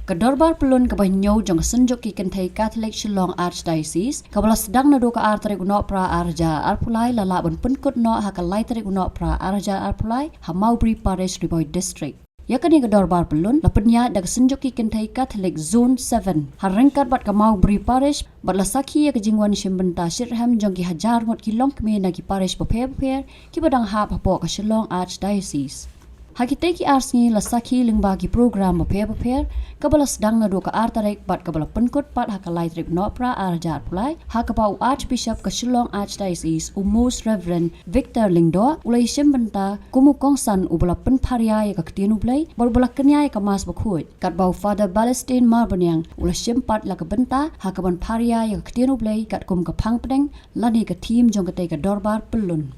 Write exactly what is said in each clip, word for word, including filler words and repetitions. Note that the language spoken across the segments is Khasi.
Ka dorbar pyllun kaba hynñiew jong ka Synjuk ki Kynthei Katholik Shillong Archdiocese, kaba la sdang naduh ka ar tarik u Nohprah ar hajar arphew lai, la lah ban pynkut noh ha ka lai tarik u Nohprah ar hajar arphew lai ha Mawbri Parish, Ri Bhoi District. Ïa kane ka dorbar pyllun la pynïaid da ka Synjuk ki Kynthei Katholik Zone seven ha ryngkat bad ka Mawbri Parish, bad la sakhi ïa ka jingwan shim bynta shitrhem jong ki hajar ngut ki longkmie na ki parish bapher bapher kiba dang hap hapoh ka Shillong Archdiocese. Ha kitei ki ar sngi la sakhi lyngba ki program bapher bapher, kaba la sdang naduh ka ar tarik bad kaba la pynkut pat ha ka lai tarik Nohprah ar hajar arphew lai, ha kaba u Archbishop ka Shillong Archdiocese, u Most Reverend Victor Lyngdoh, u la ïashim bynta kum u kongsan uba la pynpharia ïa ka Ktien U Blei bad uba la kñia ïa ka Mass Bakhuid, katba u Father Balestine Marbaniang u la shim pat la ka bynta ha kaban pharia ïa ka Ktien U Blei katkum ka phang pdeng lane ka theme jong katei ka dorbar pyllun.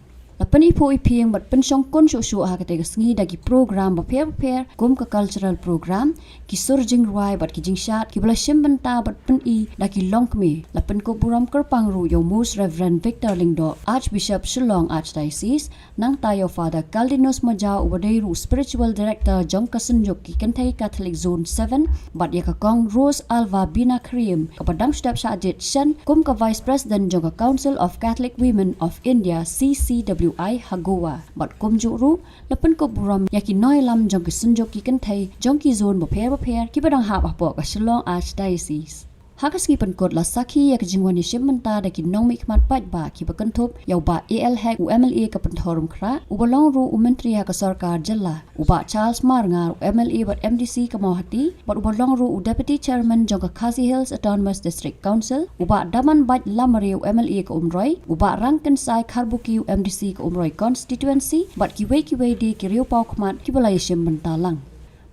La pyniphuh iphieng bad pynshongkun shuh shuh ha katei ka sngi da ki program bapher bapher kum ka cultural program, ki sur jingrwai bad ki jingshad kiba la shim bynta bad pyni da ki longkmie. La pynkup burom kyrpang ruh ïa u Most Reverend Victor Lyngdoh, Archbishop Shillong Archdiocese, nangta ïa u Father Caldinus Majaw uba dei ruh u Spiritual Director jong ka Synjuk ki Kynthei Katholik Zone seven, bad ïa ka Kong Rose Alva Bina Krim, kaba dang shu dep shah jied shen kum ka Vice President jong ka Council of Catholic Women of India, C C W I, ha Goa. Bad kumjuh ruh, la pynkup burom ïa ki nongïalam jong ki Synjuk ki Kynthei jong ki zone bapher bapher kiba dang hap hapoh ka Shillong Archdiocese. Ha ka sngi pynkut la sakhi ïa ka jingwan ïashim bynta da ki nongmihkhmat paidbah kiba kynthup ïa u Bah A L Hek, u M L A ka Pynthorumkhrah, uba long ruh u Myntri ha ka Sorkar Jylla, u Bah Charles Marngar, u M L A bad M D C ka Mawhati, bad uba long ruh u Deputy Chairman jong ka Khasi Hills Autonomous District Council, u Bah Damanbait Lamare, u M L A ka Umroi, u Bah Rangkynsai Kharbuki, u M D C ka Umroi Constituency, bad kiwei kiwei de ki riewpawkhmat kiba la ïashim bynta lang.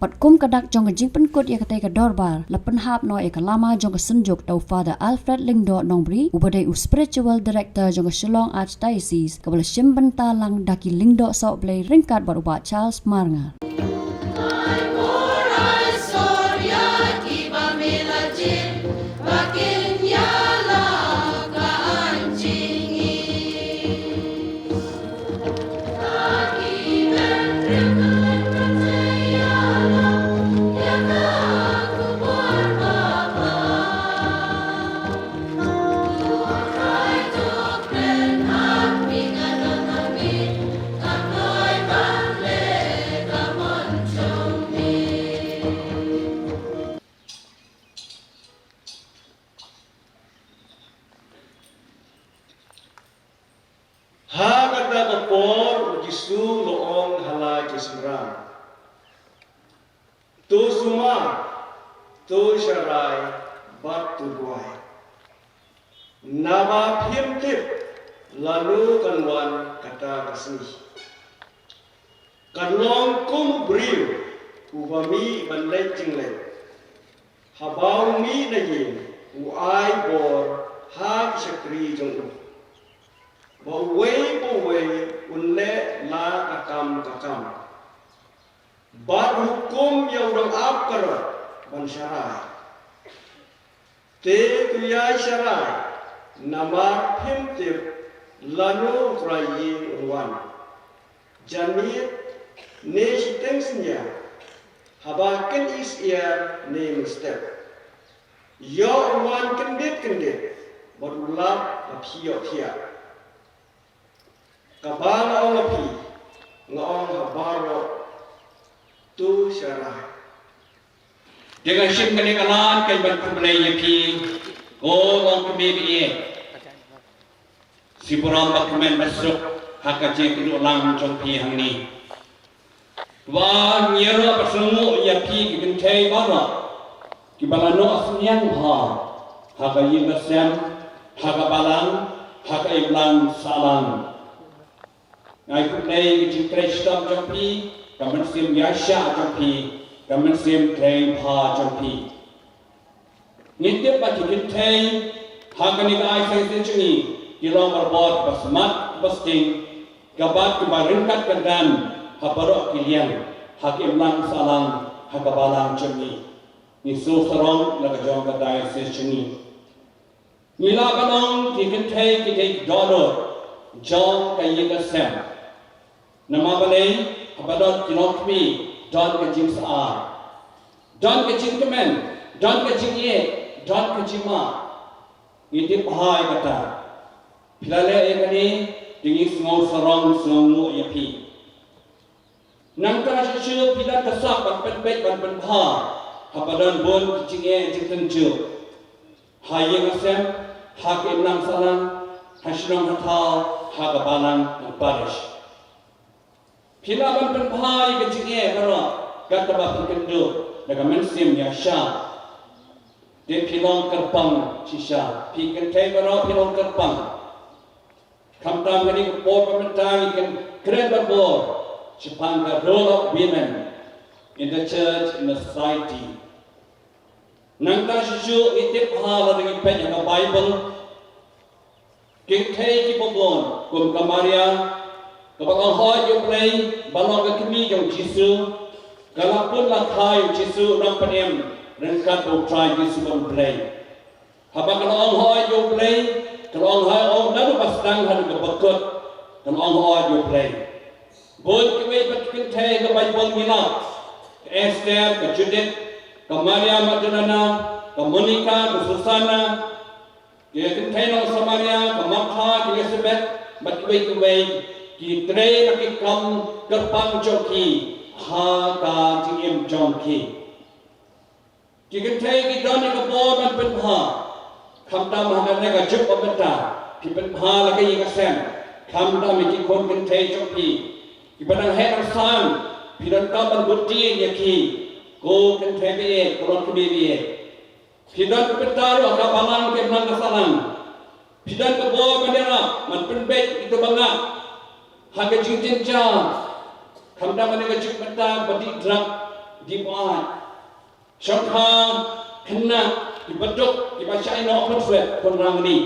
Bad kum ka dak jong ka jingpynkut ïa katei ka dorbar, la pynhap noh ïa ka lama jong ka Synjuk da u Father Alfred Lyngdoh Nongbri, uba dei u Spiritual Director jong ka Shillong Archdiocese, kaba la shim bynta lang da ki lyngdoh sohblei ryngkat bad u Bah Charles Marngar. Ha kata ka por u Jisu u la ong ha la ki synran, "To sumar, to sharai bad to duwai. Naba phim tip lano kan wan kata ka sngi. Kan long kum u briew uba mih ban leit jingleit. Haba u mih na ïing, u ai bor ha ki shakri jong u ba uwei pa uwei un leh la ka kam ka kam. Bad u hukum ïa u dang ap ka rot ban sharai. Te to ïai sharai, namar phim tip lano u trai ïing un wan, janmiet ne shiteng synñia, haba kynthih syiar ne mynstep. Ïoh u wan kyndit kyndit bad u lap ba phi ïoh thiah. Kaba nga ong ha phi, nga ong ha baroh, to sharai." Te nga shim kane ka lad kan ban khublei ïa phi, ko longkmie ba ïeit. Shi burom ba kmen ba suk ha ka jingkynduh lang jong phi hangne. Ba ngi ïaroh ba sngewnguh ïa phi ki kynthei baroh kiba la noh synñiang bha ha ka ïing ka sem, ha ka balang, ha ka imlang sahlang. Nga ai khublei ïa ka jingtrei shitom jong phi, ka mynsiem ïaishah jong phi, ka mynsiem trei bha jong phi. Ngi tip ba ki kynthei ha kane ka archdiocese jong ngi ki long barabor kiba smat, kiba sting, kiba, kiba ryngkat kyrdan ha baroh ki liang, ha ka imlang sahlang, ha ka balang jong ngi. Ngi sngewsarong na ka jong ka diocese jong ngi. Ngi lah ban ong ki kynthei ki dei ki dohnud jong ka ïing ka sem. Namar balei? Haba don ki longkmie don ka jingsa-ar. Don ka jingkmen, don ka jingeh, don ka jingma. Ngi tip bha ïa kata. Phi la leh ïa kane, te ngi sngew sarong, sngew nguh ïa phi. Nangta shisha phi don ka sak ban pynbeit ban pynbha haba don bun ki jingeh jingtynjuh ha ïing ha sem, ha ka imlang sahlang, ha shnong ha thaw, ha ka balang ha parish. Phi lah ban pynbha ïa ka jingeh baroh kata ba phi kynduh da ka mynsiem ïa sha. Te phi long kyrpang shisha, phi kynthei baroh phi long kyrpang. Khamtam kane ka por ba mynta ngi kren ba bor shaphang ka role of women in the church, in the society. Nangta shisha ngi tip ha lada ngi peit ha ka Bible, ki kynthei kiba bun kum ka Maria kaba la hoi ïa U Blei ba long ka kmie jong U Jisu, ka la pun la kha ïa U Jisu nongpynim ryngkat bad U Trai Jisu bad U Blei. Haba ka la ong hoi ïa U Blei, ka la ong hoi ong naduh ba sdang haduh kaba kut, ka la ong hoi ïa U Blei. Bun kiwei pat ki kynthei ha ka Bible ngi lap, ka Esther, ka Judith, ka Maria Magdalena, ka Monica, ka Susana, ki kynthei nong Samaria, ka Martha, ka Elizabeth, bad kiwei kiwei, ki trei na ki kam kyrpang jong ki ha ka jingim jong ki. Ki kynthei ki don ïa ka bor ban pynbha. Khamtam ha kane ka juk ba mynta, phi pynbha la ka ïing ka sem. Khamtam ïa ki khun kynthei jong phi kiba dang heh dang san, phi donkam ban bud dien ïa ki. Ko kynthei ba ïeit, ko longkmie ba ïeit, phi don ka bynta ruh ha ka balang, ka imlang ka sahlang. Phi don ka bor ban ïarap, ban pynbeit ïa kito ba ngap ha ka jingjynjar. Khamtam ha kane ka juk mynta ba dih drug, dih buaid, shongkha khynnah, kiba duk, kiba shah ïehnoh khunswet khunswet.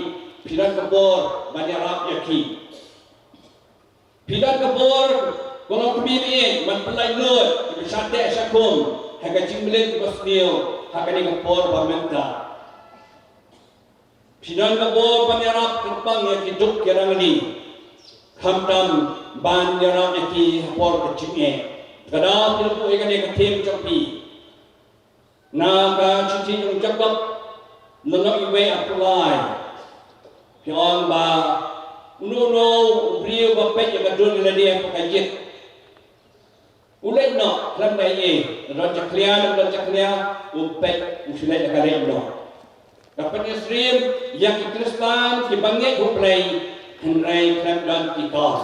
Phi don ka bor ban ïarap ïa ki. Phi don ka bor, ko longkmie ba ïeit, ban pynlait lut ïa kiba shah teh shah kum ha ka jingmlien kaba sniew ha kane ka por ba mynta. Phi don ka bor ban ïarap kyrpang ïa ki duk ki rangli, khamtam ban ïarap ïa ki ha por ka jingeh. Ka daw phi la buh ïa kane ka theme jong phi. Na ka shithi jong u Jakob, lynnong kaba ar phew lai, phi ong ba uno uno u briew uba peit ïa ka dur lade ha ka ïit, u leit noh khlem da ei ei, la don jakhlia ne ym don jakhlia, u peit, u shu leit da ka leit noh. Ka pynïasyriem ïa ki Khristan kiba ngeit ha U Blei, hynrei khlem don ki kam.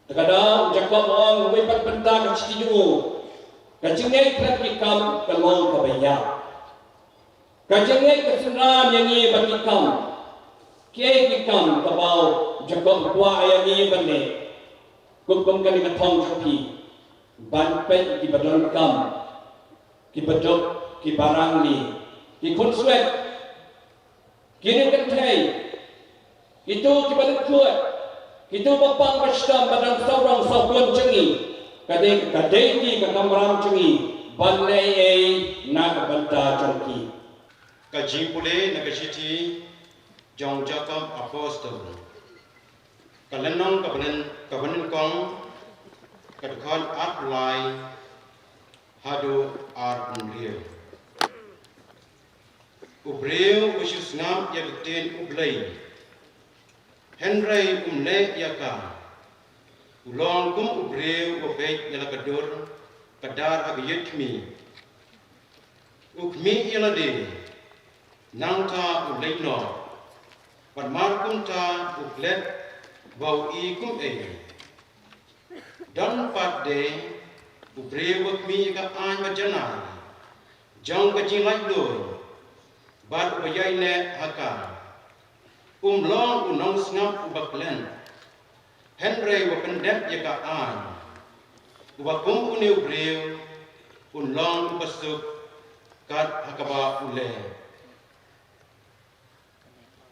Te ka daw u Jakob u ong, uwei pat bynta ka shithi jong u, ka jingngeit khlem ki kam ka long kaba ïap. Ka jingngeit ka synran ïa ngi bad ki kam. Kiei ki kam kaba u Jakob u kwah ïa ngi ban leh? Kum kum kane ka thong jong phi, ban peit kiba donkam, kiba duk, kiba rangli, ki khunswet, ki nongkynthei, kito kiba lyngkhuid, kito ba pang ba shitom, ba dang sawdong sawkun jong ngi. Ka dei, ka dei ka kamram jong ngi ban leh ei ei na ka bynta jong ki. Ka jingpule na ka shithi jong u Jakob Apostol, ka lynnong kaba nyngkong, kaba nyngkong, ka dkhot ar phew lai haduh ar phew hynriew. U briew u shu sngap ïa ka ktien U Blei, hynrei um leh ïa ka, u long kum u briew uba peit ïa la ka dur ka dar ha ka ïit khmih. U khmih ïa lade, nangta u leit noh, bad mar kumta u klet ba u i kumei. Don pat de u briew uba khmih ïa ka aiñ ba janai jong ka jinglaitluid, bad uba ïaineh ha ka. Um long u nongsngap uba khlem, hynrei uba pyndep ïa ka aiñ. Uba kum une u briew un long uba suk kat ha kaba u leh.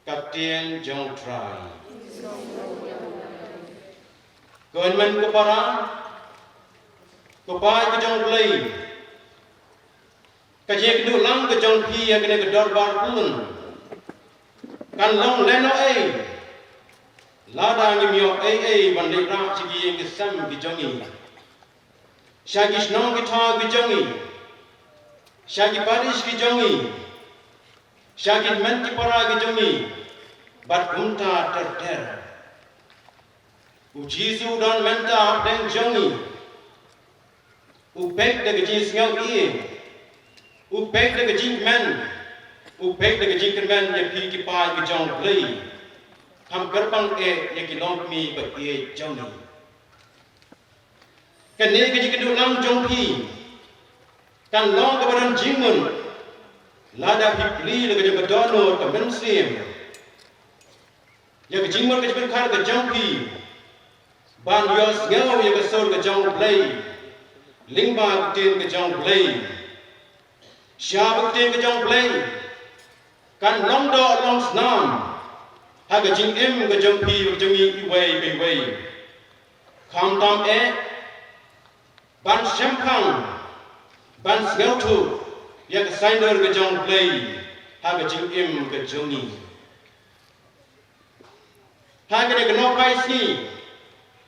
Ka ktien jong U Trai. Ko hynmen ko para, ko paid ka jong U Blei, ka jingïakynduh lang ka jong phi ha kane ka dorbar khun kan long lehnohei lada ngim ïoh ei ei ban leit rah sha ki ïing ki sem ki jong ngi, sha ki shnong ki thaw ki jong ngi, sha ki parish ki jong ngi, sha ki hynmen ki para ki jong ngi, bad kumta ter ter. U Jisu u don mynta hapdeng jong ngi. U peit da ka jingsngew ïing, u peit da ka jingkmen, u peit da ka jingkmen ïa phi ki paid ki jong U Blei. Kham kyrpang eh ïa ki longkmie ba ïeit jong ngi. Kane ka jingkynduh lang jong phi kan long kaba don jingmut lada phi plie la ka jong ka dohnud ka mynsiem ïa ka jingmut ka jingpyrkhat ka jong phi ban ïohsngew ïa ka sur ka jong U Blei lyngba ka ktien ka jong U Blei. Sha ka ktien ka jong U Blei kan long doh long snam ha ka jingim ka jong phi ka jong ngi iwei pa iwei. Khamtam eh ban shemphang, ban sngewthuh ïa ka saiñdur ka jong U Blei ha ka jingim ka jong ngi. Ha kane ka nohphaisngi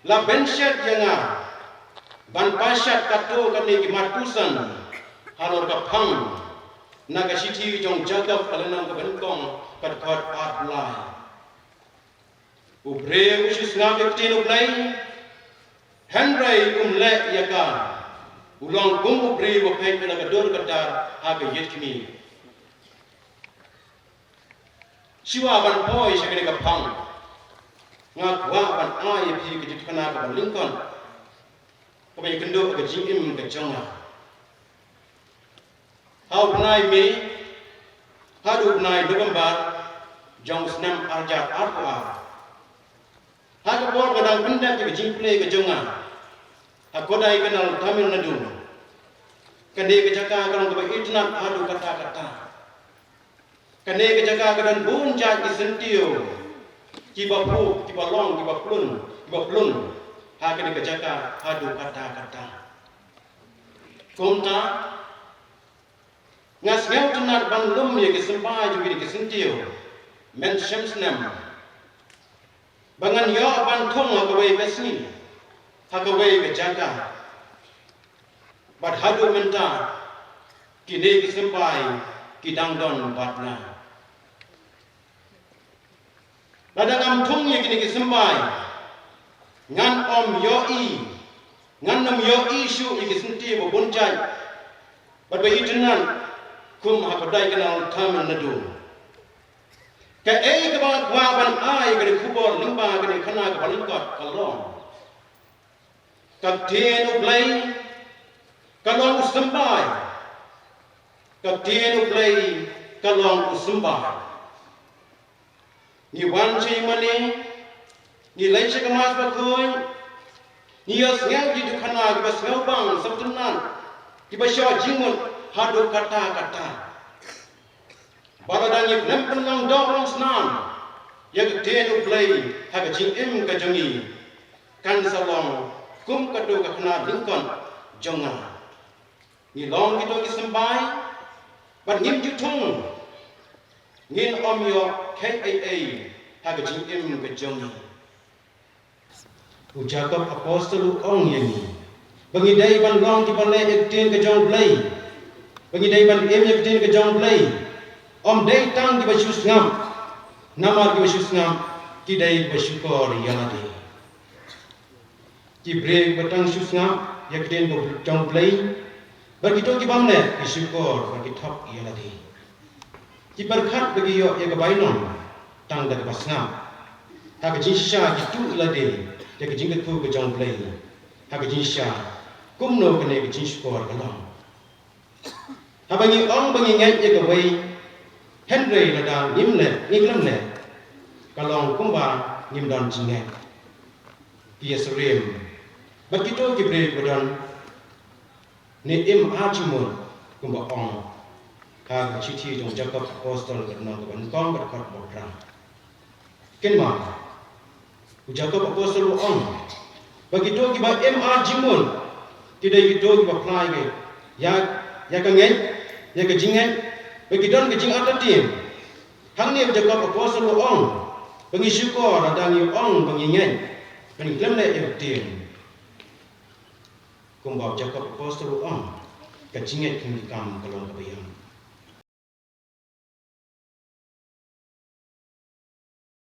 la bynshet ïa nga ban pashat katto katne ki mat puson halor ka phang na ka shithi jong Jakob ka lynnong kaba nyngkong ka dkhot arphew lai. U briew u shu sngap ïa ka ktien U Blei, hynrei um leh ïa ka, u long kum u briew uba peit ïa la ka dur ka dar ha ka ïit khmih. Shuwa ban poi sha kane ka phang, nga kwah ban ai ïa phi ka jingthokna kaba lyngkot kaba ïakynduh ka jingim ka jong nga. Ha u bnai May haduh u bnai November jong u snem arhajar arphew ar, ha ka por nga dang pyndep ïa ka jingpule ka jong nga ha Kodaikanal, Tamil Nadu, kane ka jaka ka long kaba itynnad haduh katta katta. Kane ka jaka ka don bun jait ki syntiew kiba phuh, kiba long, kiba plung, kiba plung ha kane ka jaka haduh katta katta. Kumta nga sngewtynnad ban lum ïa ki symbai jong kine ki syntiew mynshem snem ba ngan ïoh ban thung ha kawei ka sngi ha kawei ka jaka. Bad haduh mynta kine ki symbai ki dang don bad nga. Lada ngam thung ïa kine ki symbai ngan ym ïohi, ngan ym ïohi shuh ïa ki syntiew ba bun jait bad ba itynnad kum ha Kodaikanal, Tamil Nadu. Kaei kaba nga kwah ban ai ka dei ka khubor lyngba kane ka khana kaba lyngkot ka long, ka ktien U Blei ka long u symbai. Ka ktien U Blei ka long u symbai. Ngi wan sha ïing mane, ngi leit sha ka Mass Bakhuid, ngi ïohsngew ki jingkhana kiba sngewbang sngewtynnad kiba shoh jingmut haduh katta katta. Bad lada ngi khlem pynlong doh long snam ïa ka ktien U Blei ha ka jingim ka jong ngi, kan sa long kum kato ka khana lyngkot jong nga. Ngi long kito ki symbai bad ngim ju thung, ngin ym ïoh kheiñ ei ei ha ka jingim ka jong ngi. U Jakob Apostol u ong ïa ngi ba ngi dei ban long kiba leh ïa ka ktien ka jong U Blei, ba ngi dei ban im ïa ka ktien ka jong U Blei. Ym dei tang kiba shu sngap, namar kiba shu sngap ki dei kiba shukor ïa lade. Ki briew kiba tang shu sngap ïa ka ktien ka jong U Blei bad kito ki bym leh ki shukor bad ki thok ïa lade. Ki pyrkhat ba ki ïoh ïa ka bainong tang da kaba sngap. Ha ka jingshisha ki tuh ïa lade ïa ka jingkyrkhu ka jong U Blei. Ha ka jingshisha kumno kane ka jingshukor ka long? Haba ngi ong ba ngi ngeit ïa kawei hynrei lada ngim leh, ngi khlem leh, ka long kumba ngim don jingngeit. Ki ïasyriem bad kito ki briew kiba don ne im ar jingmut kumba ong ha ka shithi jong u Jakob Apostol ka lynnong kaba nyngkong ka dkhot ba phra. Kynmaw, u Jakob Apostol u ong ba kito kiba im ar jingmut ki dei kito kiba phla ïa, ïa ka ngeit, ïa ka jingngeit, ba ki don ka jingartatien. Hangne u Jakob Apostol u ong ba ngi shukor lada ngi ong ba ngi ngeit, ba ngi khlem leh ïa ka ktien. Kumba u Jakob Apostol u ong, ka jingngeit kum ki kam ka long kaba ïa